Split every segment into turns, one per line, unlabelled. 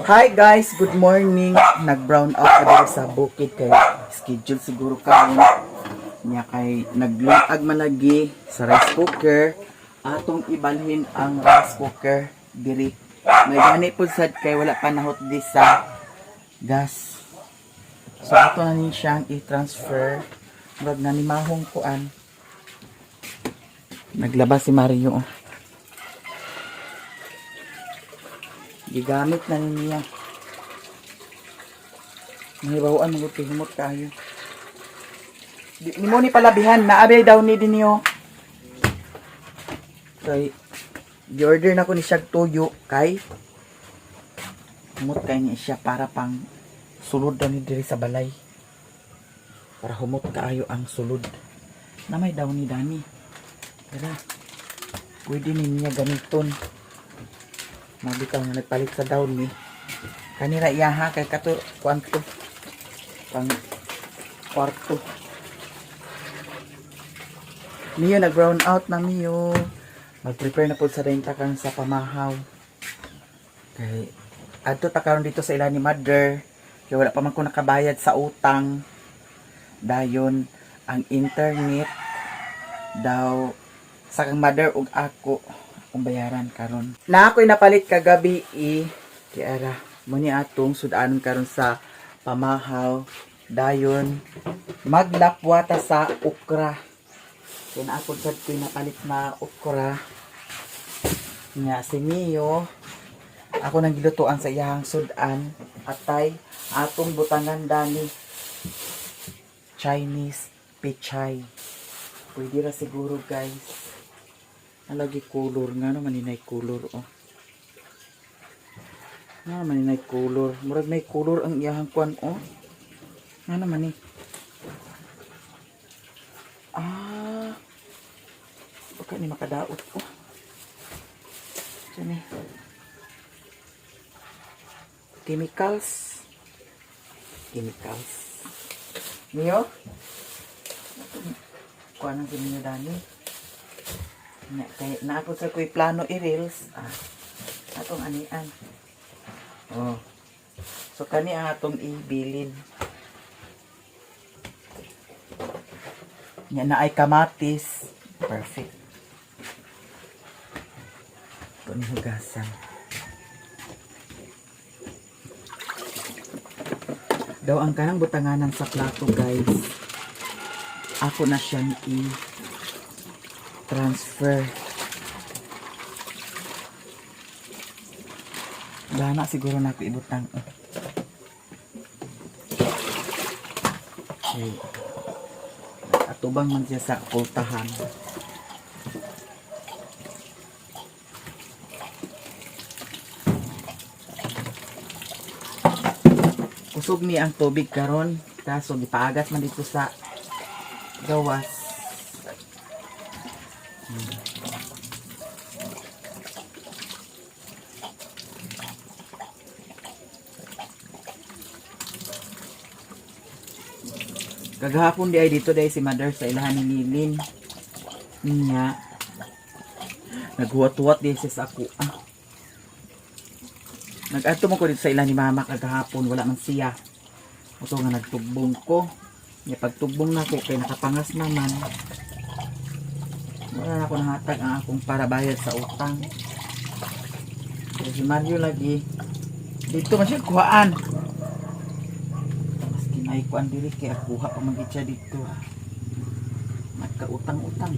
Hi guys, good morning. Nag-brown out ka diri sa bukid kay schedule siguro karon. Nya kay naglungag man lagi sa rice cooker. Atong ibalhin ang rice cooker diri. May gani pud sad kay wala pa nahot di sa gas. So ato na ni siyang i-transfer. Murag na ni mahong kuan. Naglaba si Mario, oh. Gigamit na ni niya. Nahibawaan mo kay humot kayo. Di, nimo ni palabihan naabi daw ni dinyo. Kay gi-order na ko ni siya tuyo kay humot kay ni siya para pang sulod daw ni diri sa balay. Para humot kaayo ang sulod. Na may daw ni Dani. Tara. Pwede ni niya gamiton. Mabitaw nga nagpalit sa down ni. Kanira iya ha kay kato kuan to. Pang kwarto. Miyo nag brown out na miyo. Mag-prepare na po sa renta kang sa pamahaw. Kay adto ta karon dito sa ila ni mother. Kay wala pa man ko nakabayad sa utang. Dayon ang internet daw sa kang mother ug ako akong bayaran karon. Na ako'y napalit kagabi i kiara mo ni atong sudanon karon sa pamahaw dayon maglapwa ta sa okra. Kaya na ako sad ko'y napalit na okra. Nga si Mio ako nang gilutuan sa iyahang sudan atay atong butangan dani Chinese pechay. Pwede ra siguro, guys. Nalagi color nga naman ni color, oh. Nga naman ni color. Murag may color ang iyahang kuan, oh. Nga naman ni. Ah. Baka ni makadaot, oh. Diyan eh. Chemicals. Chemicals. Mio? Kuan ang si Mio dani. Nya kay naa po sa ko'y plano i-reels. Ah, atong anian. Oh. So kani ang atong ibilin. Nya na ay kamatis. Perfect. Ito ni hugasan. Daw ang kanang butanganan sa plato, guys. Ako na siyang i-transfer. Dana siguro na ako ibutang. Okay. Atubang man siya sa pultahan. Kusog ni ang tubig karon kaso gipaagas man dito sa gawas. Kagahapon di ay dito dahil si mother sa ilahan ni Lilin. Niya. Naghuwat-huwat di siya sa ako. Ah. Nag-adto mo ko dito sa ilan ni mama kagahapon, wala man siya. Ito nga nagtugbong ko. Nya pagtugbong na ko kay nakapangas naman. Wala na ako nahatag ang akong para bayad sa utang. Kaya si Mario lagi dito man siya kuhaan. Maski na kuan diri kay kuha pa man gid siya dito. Nagkautang-utang.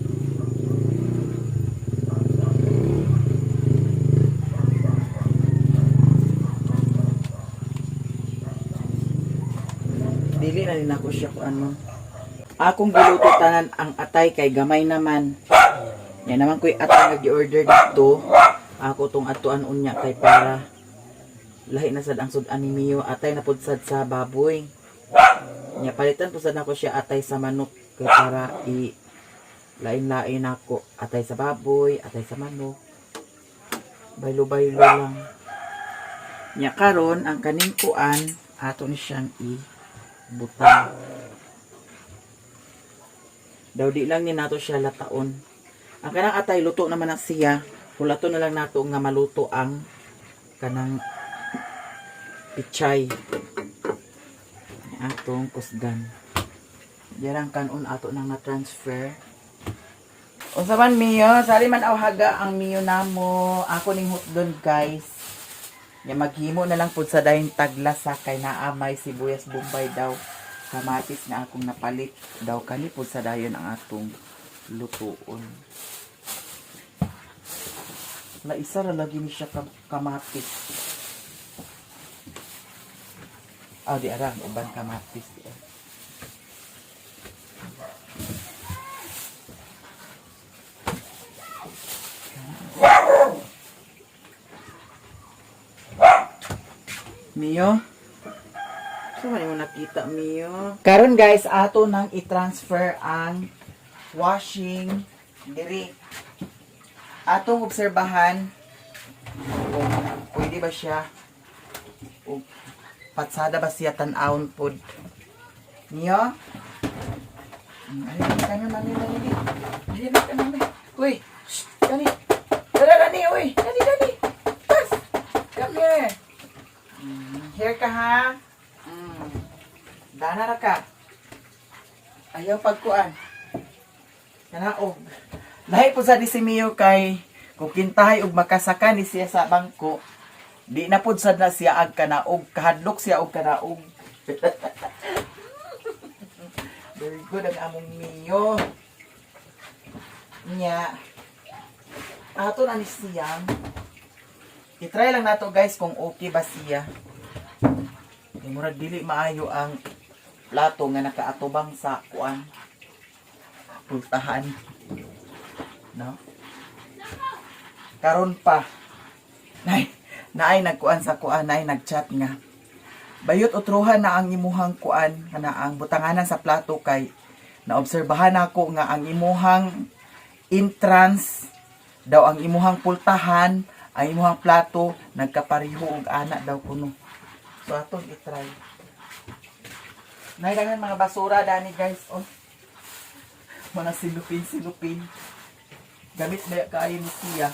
Dili na din ako siya kung ano. Akong giluto tanan ang atay kay gamay naman. Yan naman ko'y atay nga gi-order dito. Ako tong atuan unya kay para lahi na sad ang sud-an ni Mio. Atay na pud sad sa baboy. Nya palitan pud sad nako siya atay sa manok kay para i lain-lain ako atay sa baboy, atay sa manok. Baylo-baylo lang. Nya karon ang kaning kuan ato ni siyang i butang. Daw di lang ni nato siya lataon. Ang kanang atay luto naman na siya. Hulato na lang nato nga maluto ang kanang Pichay. Atong kusgan. Diyan ang kanon ato nang na-transfer. Unsa man, Mio, sali man aw haga ang Mio namo. Ako ning hotdog, guys. Ya maghimo na lang pud sa dayon taglasa kay naa may sibuyas bombay daw. Kamatis na akong napalit daw kani pud sa dayon ang atong lutuon. La isa ra lagi ni siya kamatis. Ah, di arang uban kamatis di ara. Mio? So, man mo nakita, Mio? Karon guys, ato nang i-transfer ang washing diri. Atong obserbahan kung pwede ba siya o patsada ba siya tan-awon pod. Mio? Ay, kanya mami, mami. Ay, ka mami. Uy, shh, dani. Dara, dani, uy. Dani, dani. Pas. Come here. Here ka ha. Dana ra ka. Ayaw pagkuan. Kanaog. Lahi po sa ni si Mio kay kung kintahay og makasaka ni siya sa bangko, di na pud sad na siya ag kanaog, kahadlok siya og kanaog. Very good ang among Mio. Nya. Ato na ni siyang. I-try lang nato, guys, kung okay ba siya. Kay murag dili maayo ang plato nga nakaatubang sa kuan. Pultahan. No? Karon pa. Nay, naay nagkuan sa kuan, naay nagchat nga. Bayot utruhan na ang imuhang kuan kana ang butanganan sa plato kay naobserbahan nako nga ang imuhang entrance daw, ang imuhang pultahan, ang imuhang plato nagkapariho og ana daw kuno. So atong i-try. Nahilangan mga basura dani, guys, oh. Mga silupin-silupin. Gamit na kaayo ni siya.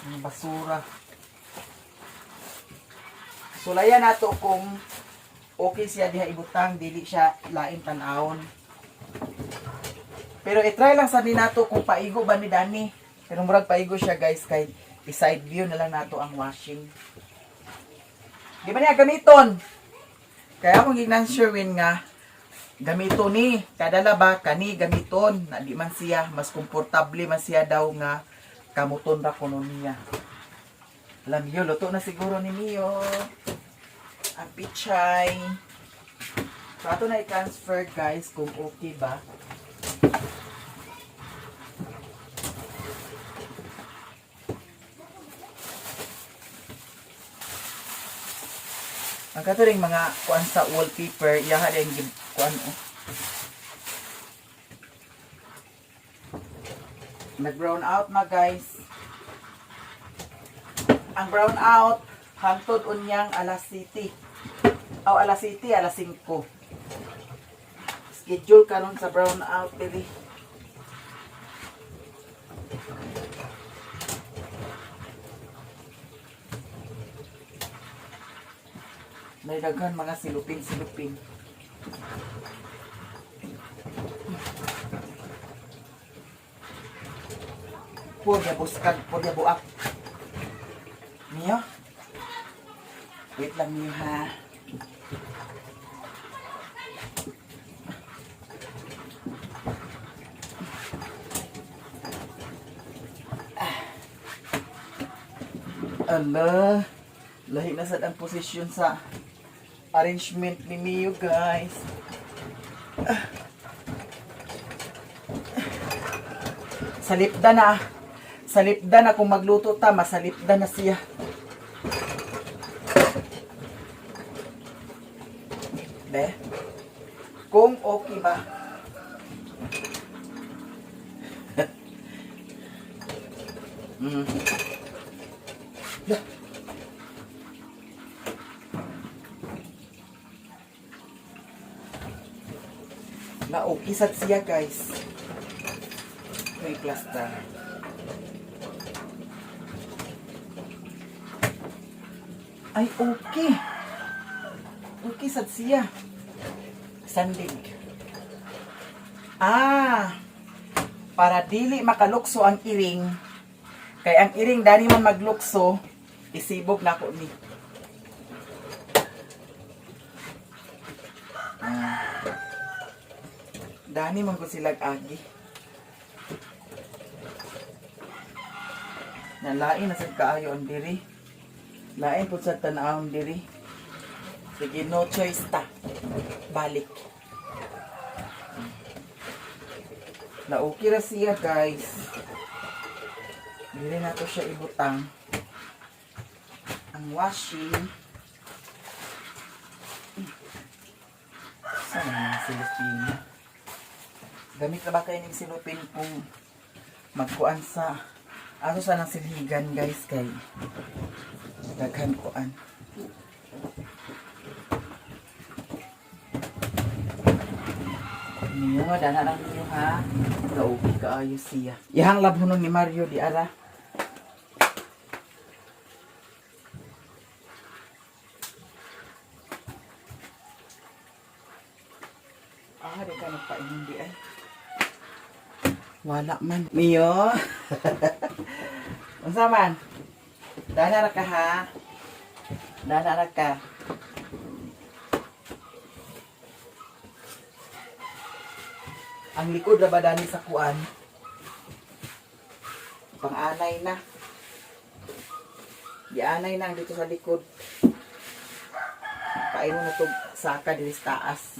Mga basura. Sulayan nato kung okay siya diha ibutang, dili siya lain tan-awon. Pero i-try lang sa ni nato kung paigo ba ni Dani. Pero murag paigo siya, guys, kay i-side view na lang nato ang washing. Di ba niya gamiton? Kaya akong gignan Sherwin nga gamiton ni kadala ba kani gamiton na di man siya mas komportable man siya daw nga kamuton ra kuno niya. Alam niyo, luto na siguro ni Mio. Ang pichay. So, ato na i-transfer, guys, kung okay ba. Ang kato ring mga kuan sa wallpaper, iyaha din kuan oh. Nag-brown out na, guys. Ang brown out hangtod unyang alas 7. Aw, alas 7, alas 5. Schedule karon sa brown out dili. May daghan mga silupin-silupin. Purya buskag, purya buak. Mio? Wait lang, Mio, ha. Ah. Ala, lahi na sad ang posisyon sa arrangement ni Mio, guys. Ah. Salipda na. Salipda na kung magluto ta, masalipda na siya. Be? Kung okay ba? Lah. Na okay sad siya, guys. May plaster. Ay, okay. Okay sad siya. Sandig. Ah, para dili makalukso ang iring, kay ang iring dani man maglukso, isibog na ko ni. Ah. Dani man ko silag agi. Nalain na sad kaayo ang diri. Lain pud sa tan-awon diri. Sige, no choice ta. Balik. Na okay ra siya, guys. Dili na to siya ibutang. Ang washing. Saan ang silupin? Gamit na ba kayo ng silupin kung magkuan sa aso sa nang silhigan, guys, kay daghan kuan. Niyo, dana lang niyo ha. Naubi kaayo siya. Ihang labhunon ni Mario di ara. Ah, di ka nagpainom di ay. Wala man. Mio. Unsa man? Dana ra ka ha. Dana ra ka. Ang likod ra ba dani sa kuan? Pang-anay na. Gianay na ang dito sa likod. Paino na to saka diri sa taas.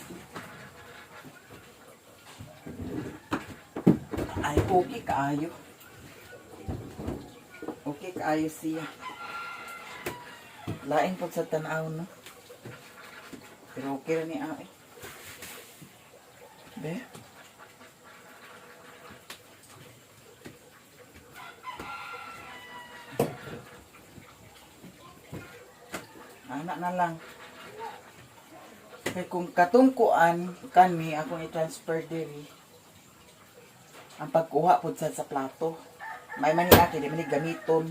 Ay, okay kaayo. Okay kaayo siya. Lain po sa tanaw, no? Pero okay ra ni ay. Be? Anak na lang. Kay kung katungkuan kani akong i-transfer diri. Ang pagkuha pud sad sa plato. May man ni ate, di man ni gamiton.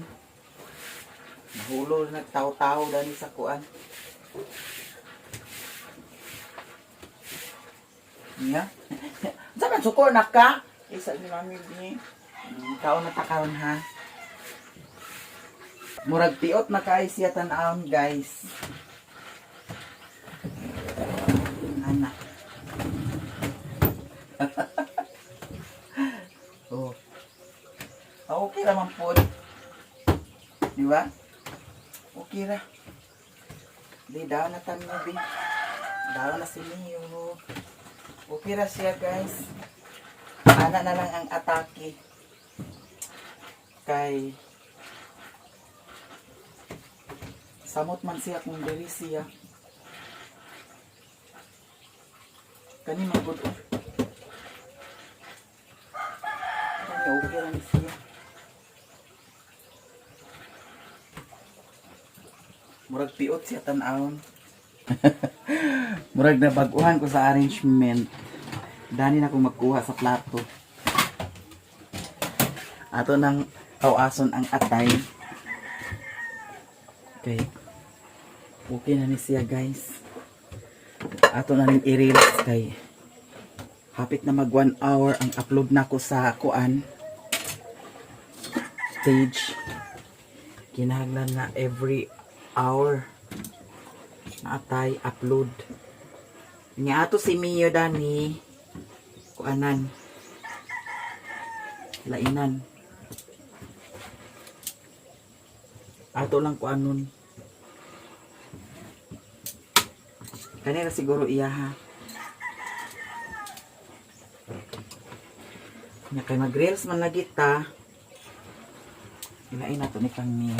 Nahulo na nagtaw-taw dani sa kuan. Niya? Sa man suko na ka? Isa ni Mami ni. Kaon na ta karon ha. Murag piot na kay siya tan-awon, guys. Ana. Oh. Ah, okay ra man pod. Di ba? Okay ra. Di daw na tan mo bi. Daw na si Mio. Okay ra siya, guys. Ana na lang ang atake. Kay samot man siya kung diri siya. Kani man gud, oh. Kani okay ra ni siya. Murag piot siya tan-awon. Murag na baguhan ko sa arrangement. Dani na akong magkuha sa plato. Ato nang tawason ang atay. Okay. Okay na ni siya, guys. Ato na ning i-relax kay hapit na mag 1 hour ang upload na ko sa kuan stage. Kinahanglan na every hour na atay upload. Nya ato si Mio dani kuanan, lainan ato lang kuanon kanina siguro iya ha. Nya kay mag-reels man lagi ta. Ilain na to ni kang Mio.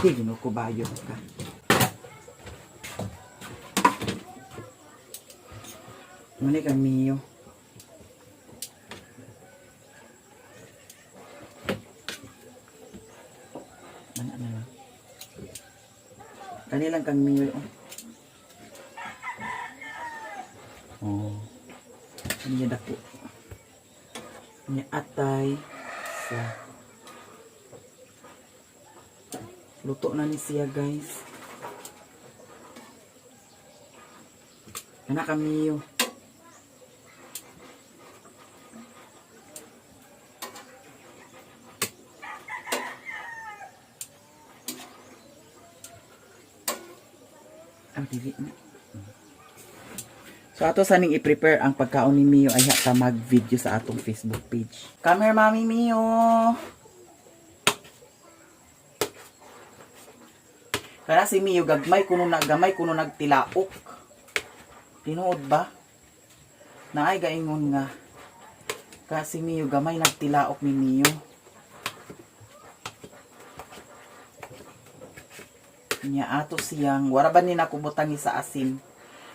Hindi, ginukubayo ka. Muna kang Mio. Ano na lang. Kanilang kang Mio. Oh. Oh. Niya dako. Niya atay sa Luto na ni siya, guys. Anak kami. Ang dili na. So ato saning i-prepare ang pagkaon ni Mio ay hata mag-video sa atong Facebook page. Come here, Mami Mio. Kana si Mio gagmay kuno na gamay kuno nagtilaok. Tinuod ba? Naay gaingon nga. Kasi Mio gamay nagtilaok ni Mio. Nya ato siyang wara ba ni nakubutangi sa asin.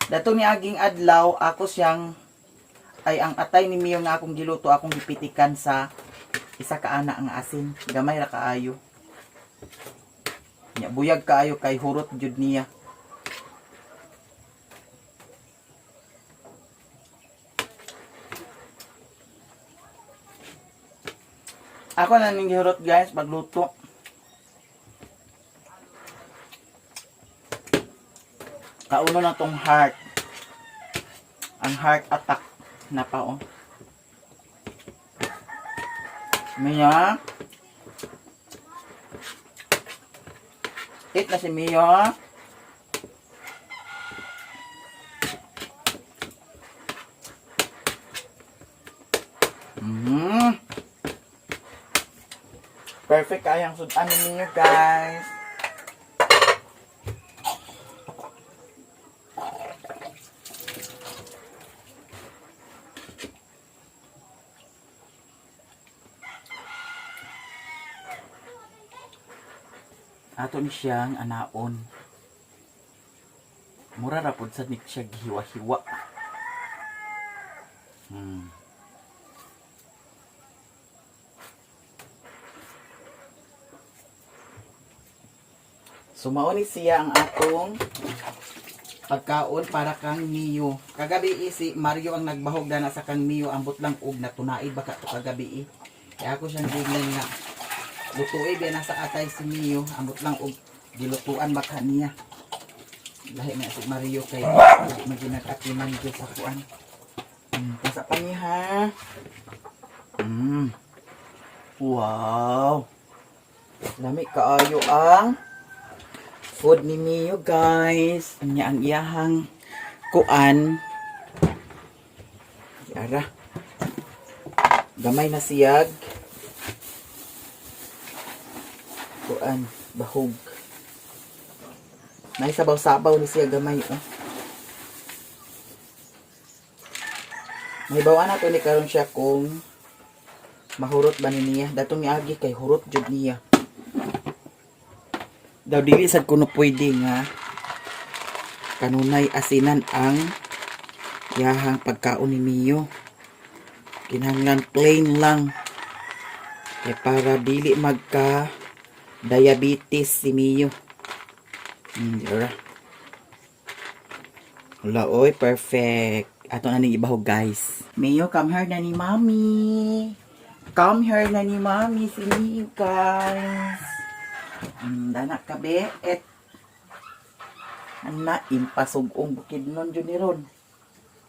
Dato ni aging adlaw ako siyang ay ang atay ni Mio nga akong giluto akong gipitikan sa isa ka ana nga asin. Gamay ra kaayo. Nya buyag kaayo kay hurot jud niya. Ako na ning gihurot, guys, pagluto. Kauno na tong heart. Ang heart attack na pa, oh. Mia. Eat na si Mia. Perfect kayang sudan ni Mia, guys. Ato ni siyang anaon. Mura ra pud sad ni siya gihiwa-hiwa. So mao ni siya ang atong pagkaon para kang Mio. Kagabi si Mario ang nagbahog na sa kang Mio, ambot lang og natunaid baka to kagabi. Kaya ako siyang giingnan nga lutuoy biya nasa atay si Mio, ambot lang og gilutuan baka niya. Lahi na si Mario kay di man ginag-atiman gyud sa kuan. Pasa pa niya ha. Wow. Lami kaayo ang food ni Mio, guys. Nya ang iyahang kuan. Yara. Gamay na siyag. Kuan, bahog. Nay sabaw-sabaw ni siya gamay, oh. May bawaan nato ni karon siya kung mahurot ba ni niya. Datong niagi kay hurot jud niya. Daw dili sad kuno pwede nga kanunay asinan ang yahang pagkaon ni Mio. Kinahanglan plain lang. Kay para dili magka diabetes si Mio. Dira. Wala, oy, perfect. Ato na ning ibahog, guys. Mio, come here na ni Mami. Come here na ni Mami si Mio, guys. Dana ka be. Et ana impasugong bukid nun jud ni ron.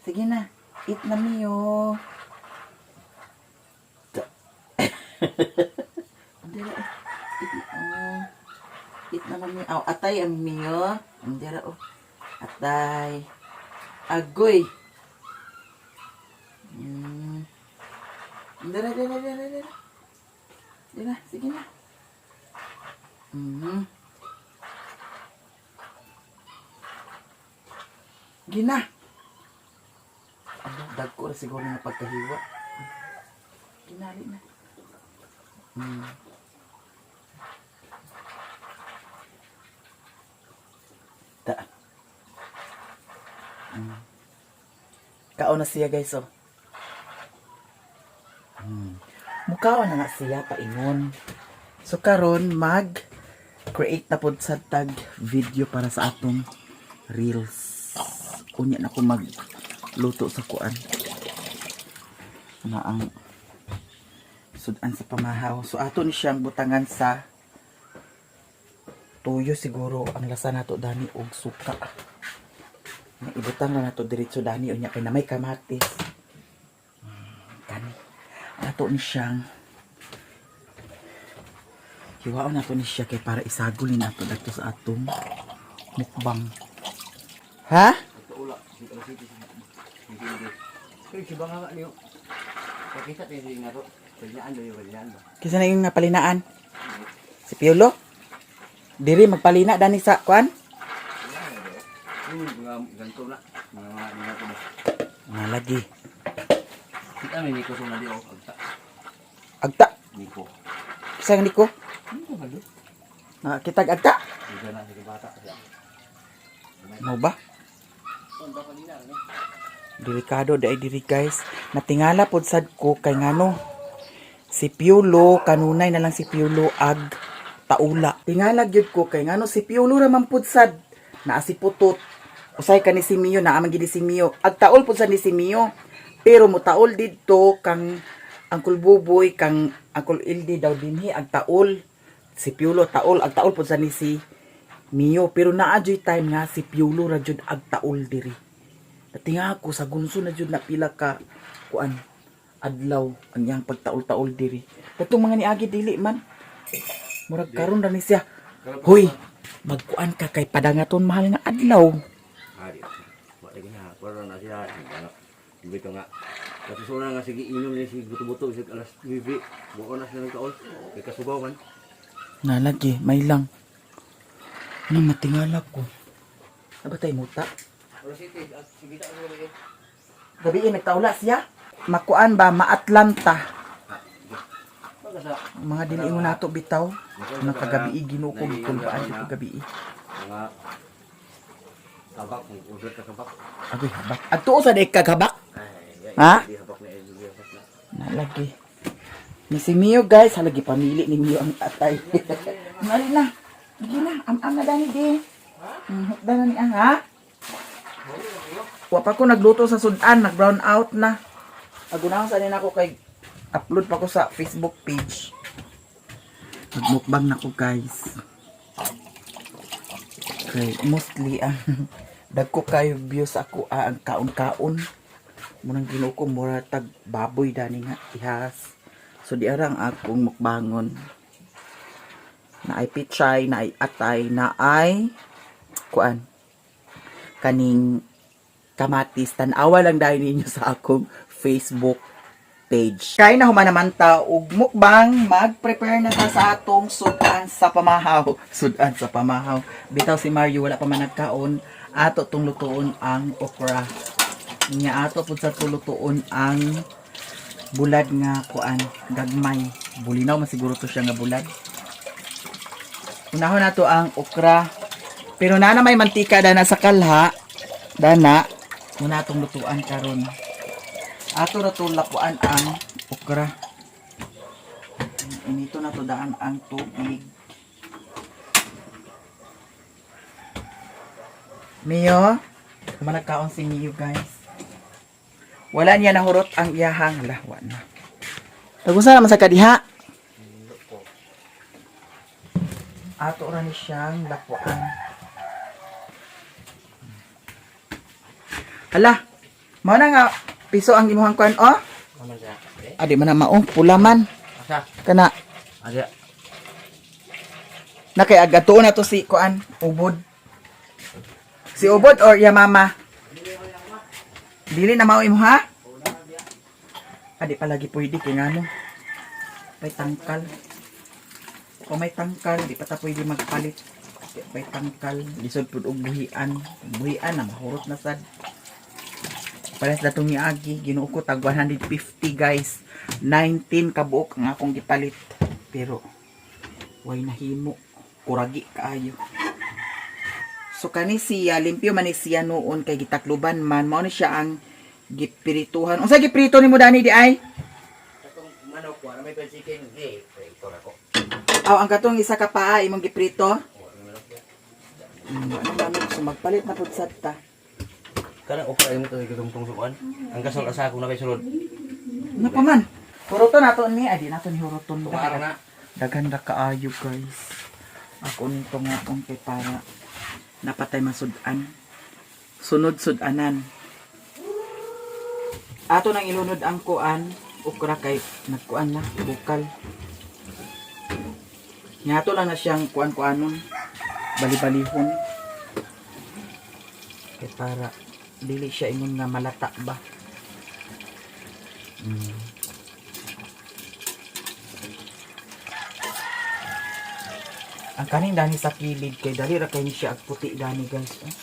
Sige na. Eat na, Mio. Dira, eh. Eat na. Oh. Eat na, Mami. Aw, atay ang Mio. Dira, oh. Atay. Agoy. Dira, dira, dira, dira. Dira, sige na. Gina. Ano, dagko ra siguro na pagkahiwa. Ginali na. Ta. Kaon na siya, guys, oh. Mukaon na nga siya paingon. So karon mag create na pod sa tag video para sa atong reels. Unya na ko mag luto sa kuan. Na ang sudan sa pamahaw. So ato ni siyang butangan sa Tuyo siguro ang lasa nato dani og suka. Nga ibutang na nato diretso dani unya kay na may kamatis. Kani. Ato ni siyang hiwaon nato ni siya kay para isagol ni nato dagto sa atong mukbang. Ha? Kisa na yung napalinaan? Si Piolo? Diri magpalina dani sa kuan? Nga lagi.
Kita may Nico sa nadi agta.
Agta.
Nico.
Kisa nga niko? Nakakitag agta.
Hindi na sa bata siya.
Mo ba? Delikado dai diri, guys. Natingala pod sad ko kay ngano. Si Piolo kanunay na lang si Piolo ag taula. Tingala gyud ko kay ngano si Piolo ra man pud sad. Naa si Putot. Usay ka ni si Mio, naa man gid ni si Mio. Ag taol pud sad ni si Mio. Pero motaol didto kang Uncle Buboy, kang Uncle Ildi daw dinhi ag taol. Si Piolo taol, ag taol pud sad ni si Mio, pero naa juy time nga si Piolo ra jud ag taol diri. Natinga ako sa gunso na jud na pila ka kuan adlaw ang iyang pagtaol-taol diri. Katong mga niagi dili man. Murag karon ra ni siya. Hoy, magkuan ka kay padangaton mahal nga adlaw.
Hari. Wa lagi na, wala na siya. Ano? Dito nga. Kasusuna nga sige inom ni si buto-buto sig alas 9. Buo na sila nagkaon. Kay kasugaw man.
Nalagi, may lang. Ano matingala ko. Nabatay muta. Gabi nagtaula siya. Makuan ba maatlanta. Ang mga diliingon nato bitaw. Mga kagabi Ginoo ko gikulbaan jud ko gabi.
Mga kabak, kung order ka kabak.
Agoy habak. Adtuo sa di kag habak.
Ay,
Ha?
Di habak na di habak na.
Nalagi. Ni si Mio, guys, halagi pamili ni Mio ang atay. Mali na. Dili na, am-am na dani di. Hukda na ni ang ha. Wa pa ko nagluto sa sudan, nag brown out na. Agunahon sa nina ko kay upload pa ko sa Facebook page. Magmukbang na ko, guys. Okay, mostly ang dagko kayo views ako ang kaon-kaon. Munang Ginoo ko mura tag baboy dani nga ihas. So di ara ang akong mukbangon. Na ay pichay, na ay atay, na ay kuan. Kaning kamatis, tan-awa lang dahil ninyo sa akong Facebook page. Kay na human naman ta og mukbang, mag-prepare na ta sa atong sudan sa pamahaw. Sudan sa pamahaw. Bitaw si Mario wala pa man nagkaon. Ato tong lutuon ang okra. Nya ato pud sa tulutuon ang bulad nga kuan gagmay. Bulinaw man siguro to siya nga bulad. Unahon nato ang okra. Pero na may mantika dana sa kalha. Dana muna atong lutuan karon. Ato ra to lapuan ang okra. Inito na to daan ang tubig. Mio, kumanagkaon si Mio, guys. Wala niya nahurot ang iyahang. Hala, wa na. Tagusa naman sa kadiha. Ato ra ni siyang lapuan. Hala, mao na nga piso ang imuhang kuan oh.
Ano siya? Eh?
Adi man na mao, pula man.
Asa?
Kana
Asa?
na kay agatuon na to si kuan ubod. Si ubod or ya mama? Dili na mao imo ha? Adi palagi pwede kay ngano. May tangkal. Kung may tangkal, di pa ta pwede magpalit. Di may tangkal, lisod pud og buhian. Buhian na mahurot na sad. Pares datong niagi, Ginoo ko tag 150, guys. 19 kabuok ang akong gipalit. Pero way nahimo, kuragi kaayo. So kani siya limpyo man ni siya noon kay gitakluban man, mao ni siya ang gipirituhan. Unsa gipirito nimo dani di ay?
Katong manok wa na may chicken di. Ito ra ko.
Aw, ang katong isa ka paa imong giprito.
Wa na manok ya.
Ano manok, so magpalit na pud sad ta.
Kana okra imo to gitungtong sukan. Ang gasol asa ko na kay sulod.
Ano pa man? Huruton nato ni, ay di nato ni huruton.
Tumaar na.
Daghan ra kaayo, guys. Ako ning tungaon kay para napatay masud-an. Sunod sud-anan. Ato nang ilunod ang kuan, okra kay nagkuan na, bukal. Nga ato lang na siyang kuan-kuanon, bali-balihon. Kay para dili siya ingon nga malata ba. Ang kaning dani sa kilid kay dali ra kay ni siya ag puti dani, guys. Oh.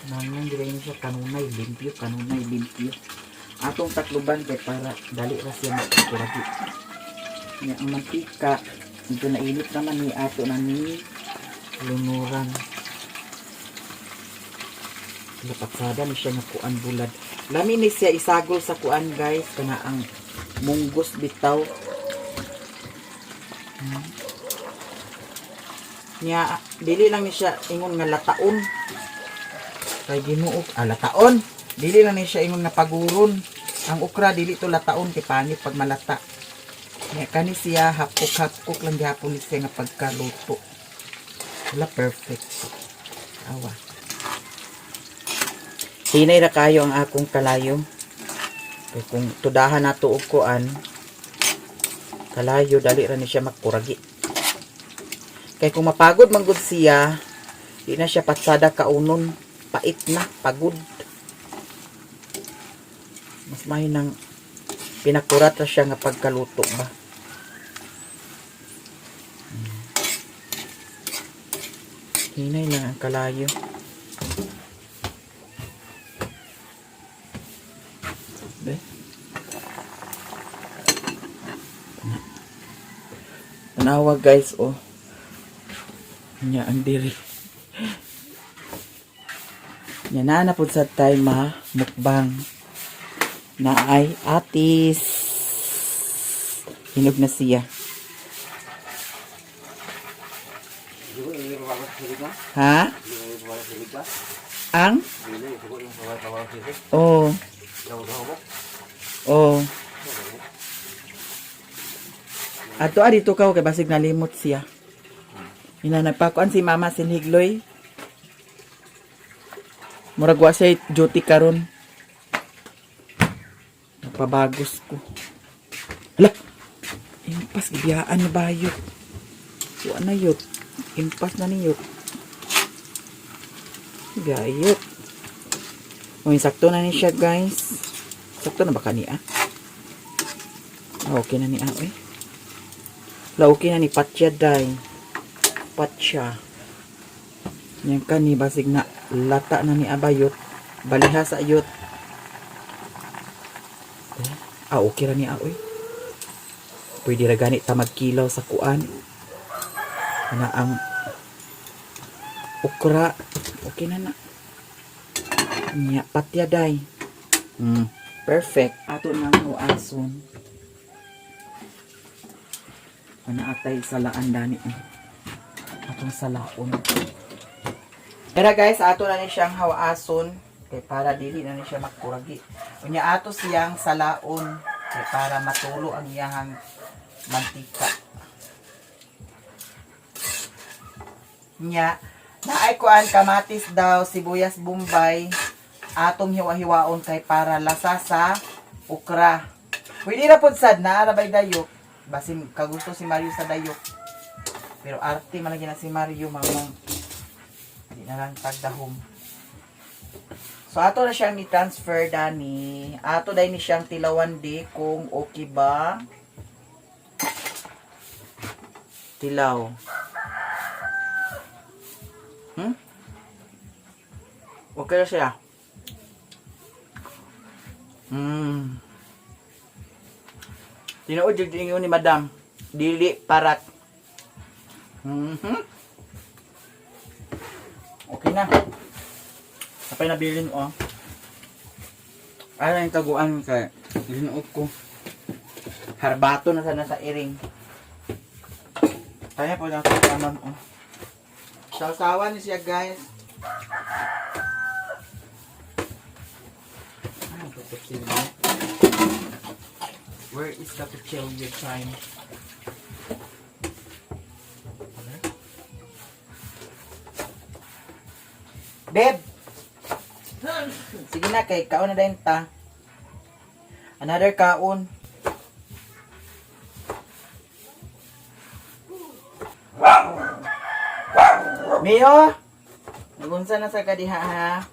Nangyan dili ni siya kanunay limpyo, kanunay limpyo. Atong takluban kay para dali ra siya makuragi. Nya ang mantika ito nainit naman ni ato na ni lunuran. Lapatsada ni siya nga kuan bulad. Lami ni siya isagol sa kuan, guys, kana ang munggos bitaw. Nya dili lang ni siya ingon nga lataon. Kay Ginoo, ah, lataon. Dili lang ni siya ingon nga paguron. Ang okra dili to lataon kay pangit pag malata. Nya kani siya hapkok-hapkok lang gihapon ni siya nga pagkaluto. Wala, perfect. Awa. Hinay ra kayo ang akong kalayo. Kay kung tudahan nato og kuan kalayo, dali ra ni siya magkuragi. Kay kung mapagod man gud siya, di na siya patsada kaunon, pait na, pagod. Mas may nang pinakurat ra siya nga pagkaluto ba. Hinay lang ang kalayo. Be. Tanawa, guys, oh. Nya ang diri. Nya na na pud sa time ma mukbang. Na ay atis. Hinog na siya.
Hindi ko pa sa ba?
Ha?
Hindi ko pa sa ba?
Ang?
Hindi ko yung pa sa
Oh.
Daw daw mo.
Oh. Ato ah, dito ka kay basig nalimot siya. Ina nagpakuan si Mama sinhigloy. Murag wa siya duty karon. Nagpabagos ko. Hala. Impas gibiyaan na bayot. Wa na yot. Impas na niyot. Gayot. Uy, sakto na ni siya, guys. Sakto na ba kaniya? Ah, okay na ni ah, eh. La, okay na ni Patya day. Patya. Yan kani basig na lata na ni abayot. Baliha sa ayot. Eh, ah, okay ra ni ah, oy. Pwede ra gani ta magkilaw sa kuan. Ana ang okra. Okay na na. Nya patya day. Perfect. Ato nang huason. Ana atay salaan dani. Eh. Atong salaon. Pero guys, ato na ni siyang hawason kay para dili na ni siya makuragi. Unya ato siyang salaon kay para matulo ang iyahang mantika. Nya, naay kuan kamatis daw, sibuyas bombay, atong hiwa-hiwaon kay para lasa sa okra. Pwede ra pod sad na arabay dayok. Basin kagusto si Mario sa dayok. Pero arte man lagi na si Mario mamong. Di na lang tagdahom. So ato na siyang ni-transfer dani. Ato dai ni siyang tilawan di kung okay ba. Tilaw. Okay na siya. Tinuod jud ingon ni Madam. Dili parat. Okay na. Kapay nabilin oh. Ay, yung taguan kay ginuot ko. Harbato na sana sa iring. Kaya po lang sa kanon oh. Sausawan ni siya, guys. Ano ito kutsilyo? Where is the kutsilyo time? Wala Beb! Sige na, kay kaon na din ta. Another kaon. Mio! Nagunsa na sa kadiha ha?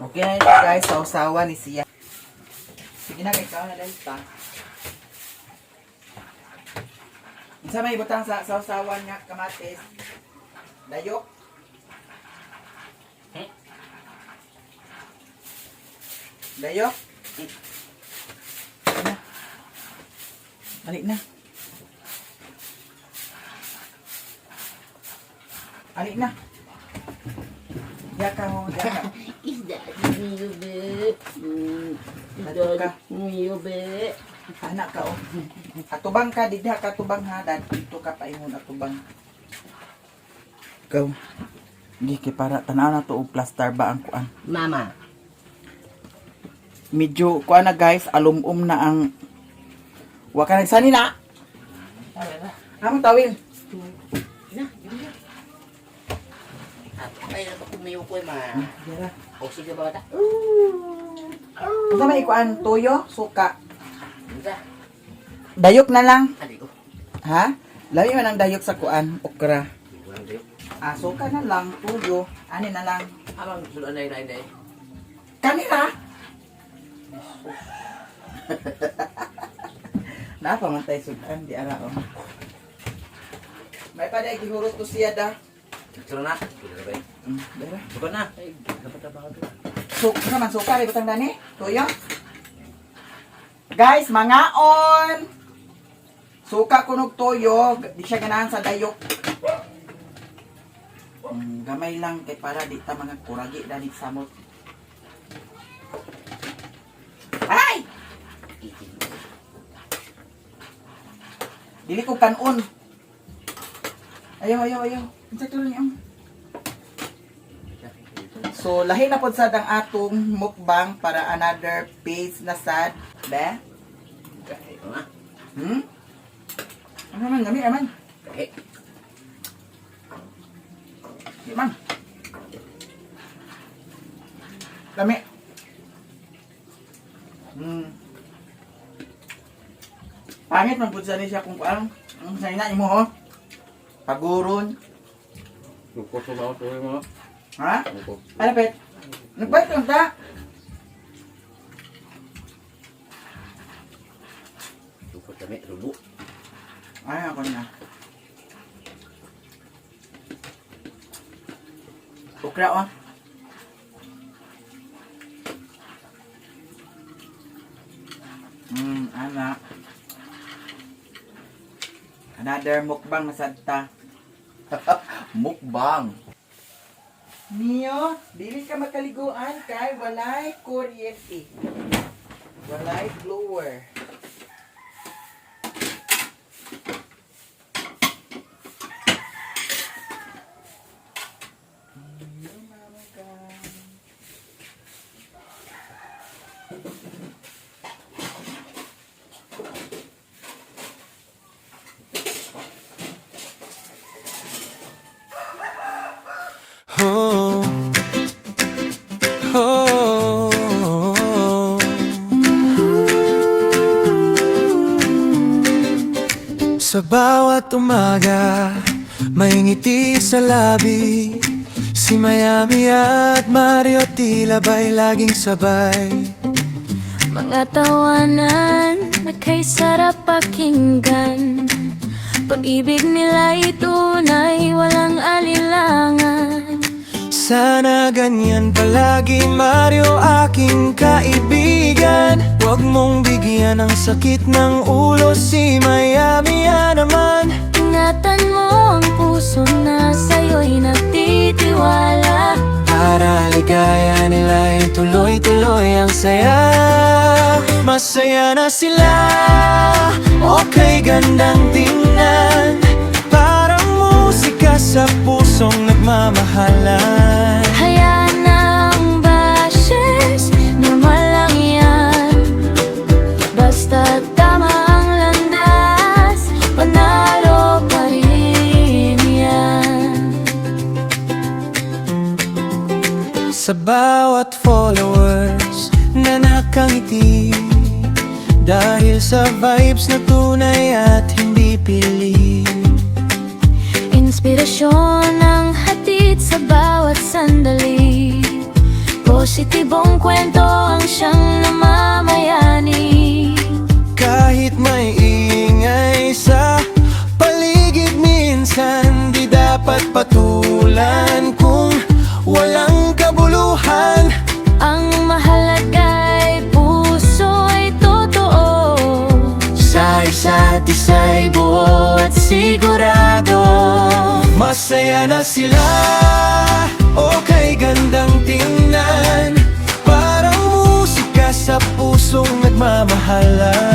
Okay na ito, guys, sausawa ni siya. Sige na, kay kaon na din ta. Unsa may ibutang sa sausawan nga kamatis? Dayok? Dayok? Dali na. Dali na. Ali na. Yaka ho, yaka.
Isda niyo be.
Adto ka.
Niyo be.
Anak ka oh. Atubang ka digha ka tubang ha dad dito ka paingon atubang. Go. Di kay para tan-aw na to og plaster ba ang kuan.
Mama.
Medyo kuan na, guys, alumum na ang wa ka nagsani na. Among tawil.
Na, yun na. Ay, napakumiyo ko ma.
Dira.
O sige ba ta?
Unsa may kuan tuyo, suka.
Unsa?
Dayok na lang,
Ali ko.
ha? Labi man ang dayok sa kuan, okra.
Walang tayo.
Ah, suka na lang, tuyo, ani na lang.
Amang sulan na yun ay.
Kanila. Naa pa man tayo sudan, di ara oh. May pa day gihurot to siya da.
Sulan na. Sulan na ba?
Dara.
Sulan na. Ay, dapat na baka to.
Suka man suka ri butang dani. Tuyo. Guys, mangaon. Suka kunog tuyo, di siya ganahan sa dayok. Gamay lang kay para di ta mga kuragi dani samot. Ay! Dili ko kanon. Ayaw, ayaw, ayaw. Unsa to niya? So, lahi na pod sad ang atong mukbang para another page na sad. Be?
Kahe ko na.
Hmm? Ano man, gami, aman.
Kahe.
Di man. Lami. Pangit man pud sa ni siya kung kuang. Ang sa ina imo ho. Paguron.
Lukot sa mga tuloy mo.
Ha?
Lukot.
Ano pet? Nagbayad lang ta.
Lukot kami. Rubo.
Ay, ako na. Okra oh. Anak. Another mukbang na sadta. Mukbang. Mio, dili ka makaliguan kay walay kuryente. Walay blower.
Oh, oh, Sa bawat umaga, may ngiti sa labi. Si Miami at Mario tila ba'y laging sabay.
Mga tawanan na kay sarap pakinggan. Pag-ibig nila'y tunay, walang alilangan.
Sana ganyan palagi, Mario, aking kaibigan. Huwag mong bigyan ng sakit ng ulo si Miami naman.
Ingatan mo ang puso na sa'yo'y nagtitiwala.
Para na ligaya nila ay tuloy-tuloy ang saya. Masaya na sila, okay, gandang tingnan. Parang musika sa pusong nagmamahalan.
Hayaan ang bashers, normal lang yan. Basta tama ang landas, panalo pa rin yan.
Sa bawat followers na nakangiti, dahil sa vibes na tunay at hindi pilit.
Inspirasyon ang hatid sa bawat sandali. Positibong kwento ang siyang namamayani.
Kahit may ingay sa paligid minsan, di dapat patulan kung walang kabuluhan.
Ang mahalaga'y puso ay totoo.
Sa isa't isa'y buo at sigurado. Masaya na sila, okay, gandang tingnan. Parang musika sa pusong nagmamahalan.